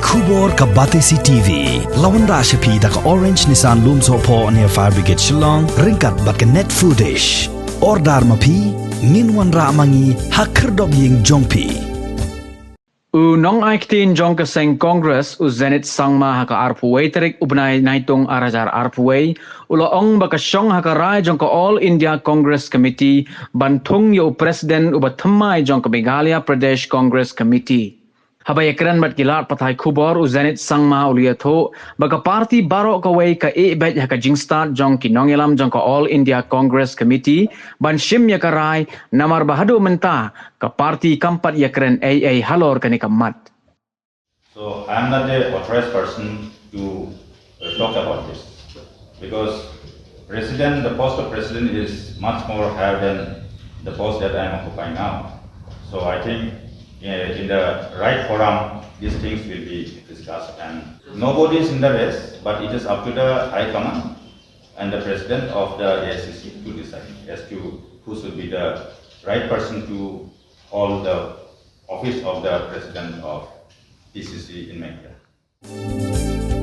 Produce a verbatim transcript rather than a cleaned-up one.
Khubor ka Batesi T V. La wanrah sha phi da ka Orange Nissan Lumsohphoh near Fire Brigade Shillong, ryngkat bad ka Net Foodish. Order ma phi, ngin wanrah ma ngi ha khyrdop ïing jong phi. U nongai ktien jong ka seng Congress, u Zenith Sangma, ha ka arphew wei tarik u bnai Naitung ar hajar arphew wei, u la ong ba ka shong ha ka rai jong ka All India Congress Committee ban thung ïa u President uba thymmai jong ka Meghalaya Pradesh Congress Committee. Haba ïakren bad ki lad pathai khubor, u Zenith Sangma u la ïathuh ba ka party baroh kawei ka ïeh beit ha ka jingstad jong ki nongïalam jong ka All India Congress Committee ban shim ïa ka rai, namar ba haduh mynta ka party kam pat ïakren ei ei halor kane ka mat. So I am not the authorized person to uh, talk about this because president, the post of president is much more higher than the post that I am occupying now. So I think uh, in the right forum, these things will be discussed, and nobody is in the race, but it is up to the high command and the president of the A I C C to decide as to who should be the right person to hold the office of the president of P C C in Meghalaya.